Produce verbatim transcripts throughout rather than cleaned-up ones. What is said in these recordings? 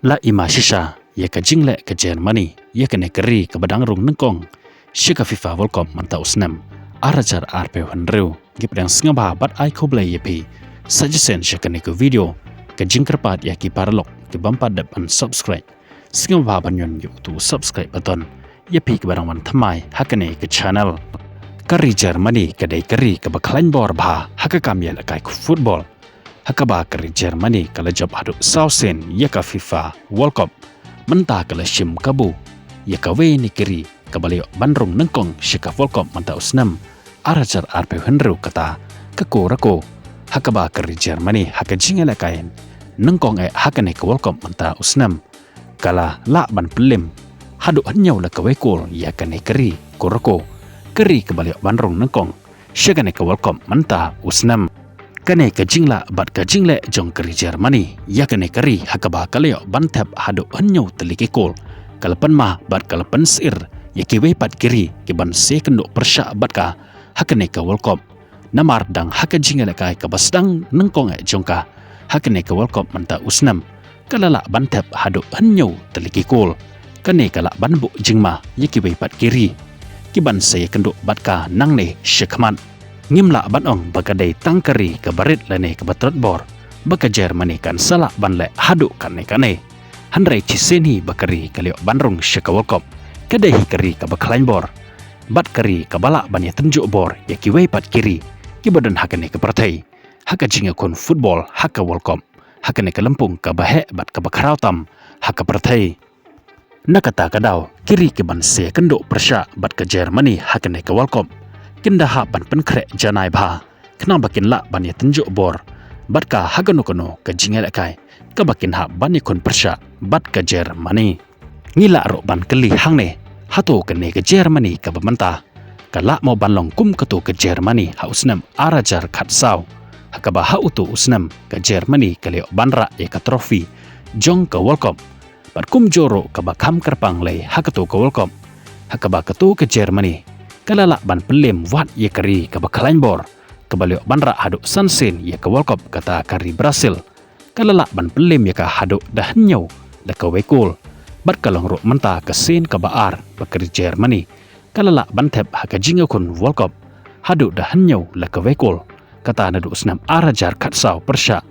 La ima shisha ïa ka jingleh ka Germany ïa kane ka ri kaba dang rung nyngkong sha ka FIFA World Cup mynta u snem ar hajar arphew hynriew. Ngi pdiang sngewbha bad ai khublei ïa phi sa shisien sha kane ka video. Ka jingkyrpad ïa ki paralok ki bym pat dep ban subscribe, sngewbha ban ñion ïa utu u subscribe button ïa phi kiba dang wan thymmai ha kane ka channel. Ka ri Germany ka dei ka ri kaba khlaiñ bor bha ha ka kam ïalehkai ka football, ha kaba ka ri Germany ka la jop haduh saw sien ïa ka FIFA World Cup. Mynta ka la shim kabu ïa kawei na ki ri kaba la ïoh ban rung nyngkong sha ka World Cup mynta u snem ar hajar arphew hynriew, kata ka Curacao. Ha kaba ka ri Germany ha ka jingïalehkai nyngkong eh ha kane ka World Cup mynta u snem ka la lah ban pynlem haduh hynñiew la kawei kol ïa kane ka ri Curacao, ka ri kaba la ïoh ban rung nyngkong sha kane ka World Cup mynta u snem. Kane ka jinglah bad ka jingleh jong ka ri Germany ïa kane ka ri ha kaba ka la ïoh ban thep haduh hynñiew tylli ki kol ka la pynmah bad ka la pynsyier ïa kiwei pat ki ri ki ban sa ïakynduh pyrshah bad ka ha kane ka World Cup. Namar dang ha ka jingïalehkai kaba sdang nyngkong eh jong ka ha kane ka World Cup mynta u snem ka la lah ban thep haduh hynñiew tylli ki kol. Kane ka lah ban buh jingma ïa kiwei pat ki ri ki ban sa ïakynduh bad ka nangne shakhmat. Ngim lah ban ong ba ka dei tang ka ri kaba rit lane kaba trot bor ba ka Germany kan sa lah ban leh haduh katne katne. Hynrei shisien hi ba ka ri ka la ïoh ban rung sha ka World Cup ka dei hi ka ri kaba khlaiñ bor bad ka ri kaba lah ban ïatynjuh bor ïa kiwei pat ki ri kiba don ha kane ka pyrthei ha ka jingïakhun football ha ka World Cup ha kane ka lympung kaba heh bad kaba khraw tam ha ka pyrthei. Na kata ka daw ki ri ki ban sa ïakynduh pyrshah bad ka Germany ha kane ka World Cup kin da hap ban pynkhreh janai bha khnang ba kin lah ban ïatynjuh bor bad ka ha kano kano ka jingïalehkai kaba kin hap ban ïakhun pyrshah bad ka Germany. Ngi lah ruh ban kylli hangne, hato kane ka Germany kaba mynta ka lah mo ban long kum kato ka Germany ha u snem ar hajar khatsaw, ha kaba ha uto u snem ka Germany ka la ïoh ban rah ïa ka trophy jong ka World Cup bad kumjuh ruh kaba kham kyrpang lei ha kato ka World Cup ha kaba kato ka Germany ka la lah ban pynlem wat ïa ka ri kaba khlaiñ bor kaba la ïoh ban rah haduh san sien ïa ka World Cup, kata ka ri Brazil. Ka la lah ban pynlem ïa ka haduh da hynñiew la kawei kol bad ka long ruh mynta ka sien kaba ar ba ka ri Germany ka la lah ban thep ha ka jingïakhun World Cup haduh da hynñiew la kawei kol, kata naduh u snem ar hajar khatsaw pyrshah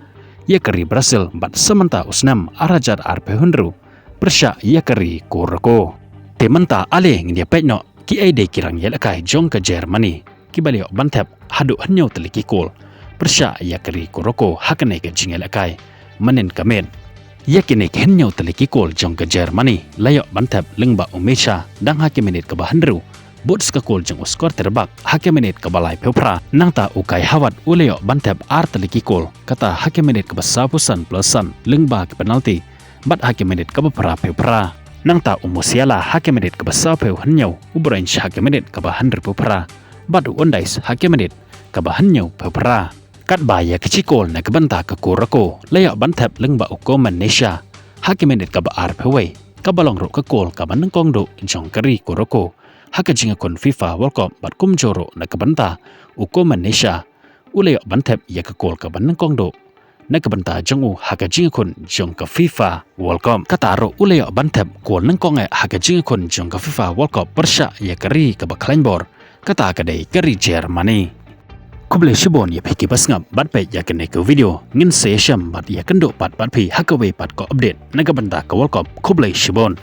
ïa ka ri Brazil bad sa mynta u snem ar hajar arphew hynriew pyrshah ïa ka ri Curacao. Te mynta ale ngin ïa peit noh ki ei dei ki rangïalehkai jong ka Germany kiba la ïoh ban thep haduh hynñiew tylli ki kol pyrshah ïa ka ri Curacao ha kane ka jingïalehkai mynnin ka miet. Ïa kine ki hynñiew tylli ki kol jong ka Germany la ïoh ban thep lyngba u Mecha dang ha ka minit kaba hynriew, bud sa ka kol jong u squad terbak ha ka minit kaba laiphew phra, nangta u Kai Havertz u la ïoh ban thep ar tylli ki kol, kata ha ka minit kaba sawphew san plus san lyngba ka penalty bad ha ka minit kaba phraphew phra. Nangta u Musiala ha ka minit kaba sawphew hynñiew, u Bryce ha ka minit kaba hynriewphew phra bad u Olise ha ka minit kaba hynñiewphew phra. Katba ïa ka shi kol na ka bynta ka Curacao la ïoh ban thep lyngba u Coman Necia ha ka minit kaba arphew wei, kaba long ruh ka kol kaba nyngkong duh jong ka ri Curacao ha ka jingïakhun FIFA World Cup bad kumjuh ruh na ka bynta u Coman Necia u la ïoh ban thep ïa ka kol kaba nyngkong duh na ka bynta jong u ha ka jingïakhun jong ka FIFA World Cup. Kata ruh u la ïoh ban thep kol nyngkong eh ha ka jingïakhun jong ka FIFA World Cup pyrshah ïa ka ri kaba khlaiñ bor, kata ka dei ka ri Germany. Khublei shibun ïa phi kiba sngap bad peit ïa kane ka video. Ngin sa ïashem bad ïakynduh pat bad phi ha kawei pat ka update na ka bynta ka World Cup. Khublei shibun.